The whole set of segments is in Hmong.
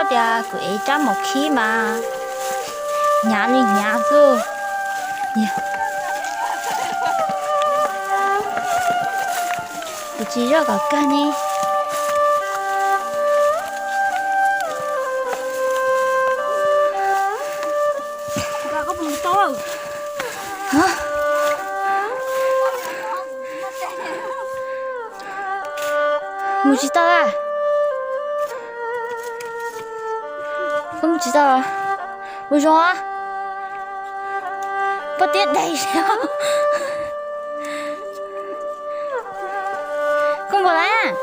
Tias kuv ev rab mus khib mas hnyav li hnyav xwb. Kuv tsis zoj kom kawg ne. Mus tsis tau a. Koj mus tsis tau. Ua zoo os. Poj tiab daig. Koj npaum lawm.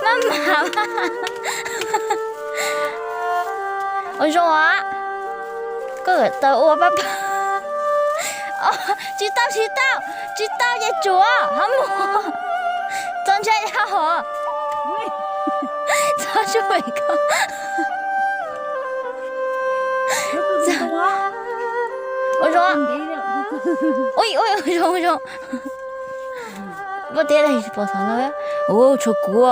Maj mam. Ua zoo os. Koj tawm ua pab pab. Tsis tau, tsis tau, tsis tau ces tsum ho mus. Txhob ntshai dhau hov. Txhob tsuj ko. Ua zoo. Ui, ua zoo, ua zoo. Poj tiab tsis pom xov no. Ua tshuav kuv.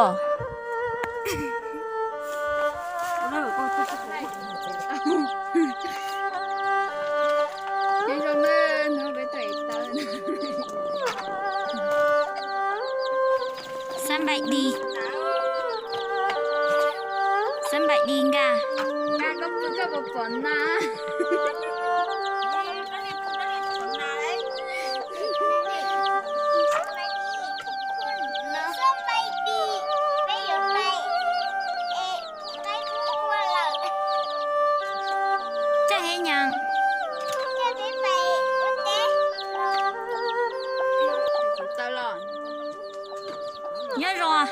Xab npaim di, xab npaim di nka. Nka koj pw koj puas pom na? Coj hev nyas. Nyob zoo.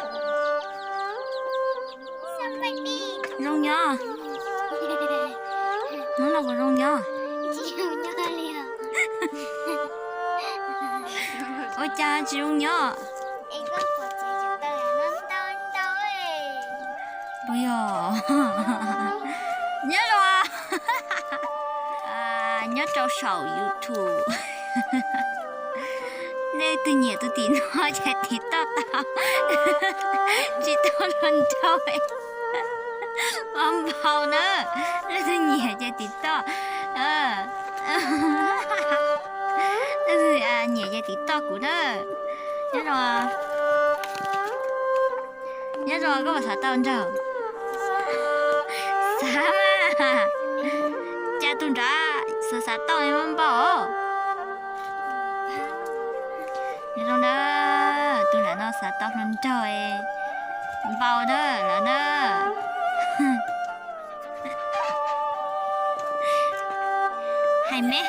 Zoo nyob. Hnub no puas zoo nyob? Ua cas tsis zoo nyob? Puas yog? Nyob zoo. Nyob rau saum YouTube. Nej twg nyiam tus tim no ces tim toj tau. Tsis tau hluas nraug. Npau na. Nej twg nyiam ces tim toj. Nej twg nyiam ces tim toj kuv na. Nyob zoo. Nyob zoo, koj puas xav tau nraug? Xav mas. Cas tus nrad xav xav tau muab npau. Nyob zoo na, tus nrad no xav tau hluas nraug, npau na lawm na. Hais me.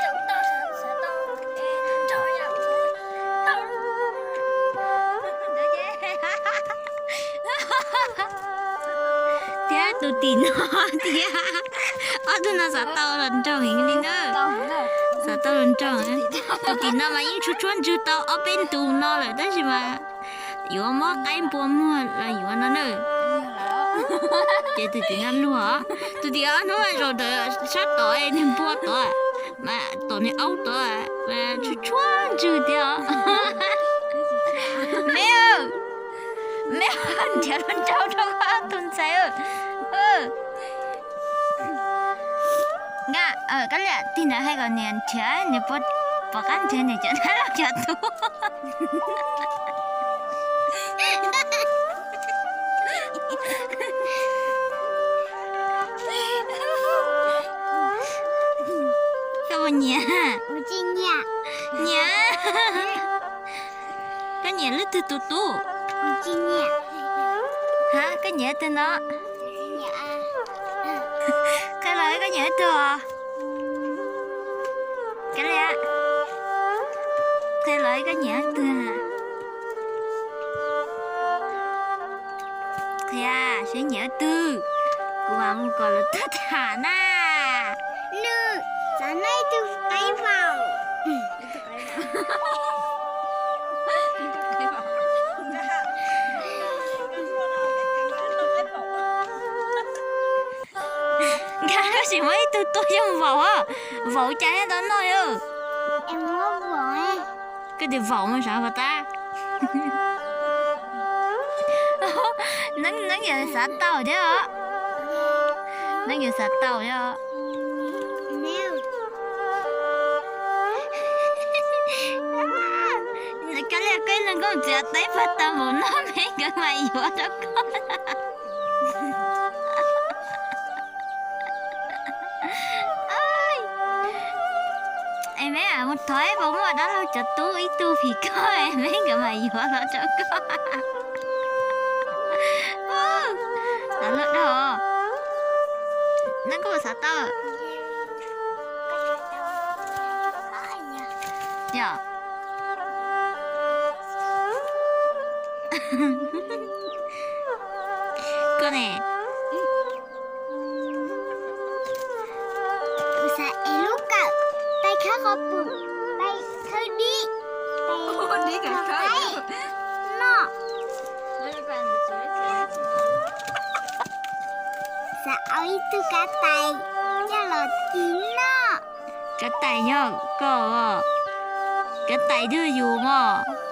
Thiab tus tim no thiab. Ob tug no xav tau hluas nraug heev li na. Xav tau hluas nraug. Tus tim no mas yeej tshuab tshuab ntswg tau ob peb ntus no lawm tab sis mas yuav muab qaib npua muag los yuav no na. Ces tus tim no luag. Tus tim ob hnub zaum ntawd sab tod nws npua tod, mas tom nws aub tod, tshuab tshuab ntswg tiag os. Me, me nrhiav hluas nraug rau koj tus ntxhais. Nka, koj liam tig ntawd hais kom niam nrhiav, niam puas pom qab nrhiav niam cov dab laug cov tub. Koj puas nyiam? Nyiam. Koj nyiam leej twg tus tub? Ha, koj nyiam leej twg no? Qhia los koj nyiam leej twg os? Kav liam, qhia los koj nyiam leej twg? Qhia seb nyiam leej twg, kuv mam mus kom lawv tuaj tham na. Nws, xav noj ib tug qaib vaum. Nkag koj sim muab ib tug tua yog vaum, vaum cas thiaj tau noj yog? Koj tias vaum mas sav pov tab. Neeb, Neeb yuav xav tau thiab os. Neeb yuav xav tau thiab os. Koj liaj koj leej nkauj ntxias teeb pag tau npaum no, me nkawd mas yuav rau koj. Es me mus thov puas muaj dab laug cov tub ib tug phim koj, me nkawd mas yuav los rau koj. Los luaj dhau. Neeb, koj puas xav tau? Yog. Koj ne? Kuv xav ev lub kawm, tais khawb qhov pum, tais khawb dib, tais khawb qaib no. Xav au ib tug kav tais coj los ci noj. Kav tais yog koj os. Kav tais twg yus mog?